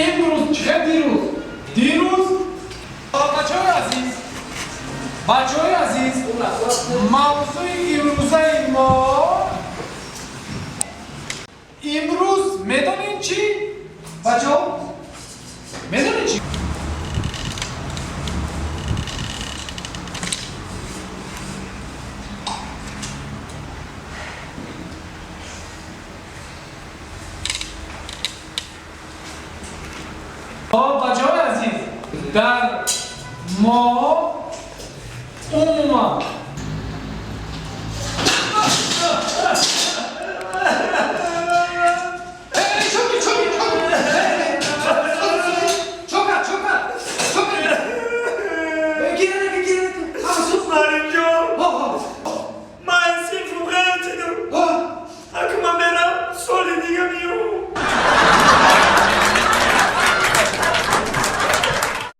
Имрӯз чӣ дирӯз? Дирӯз, бачаҳои азиз, бачаҳои азиз, мавзӯи имрӯзаи мо имрӯз медонед чӣ? Бачаҳо, медонед чӣ? Бачаҳои азиз, дар мо умуман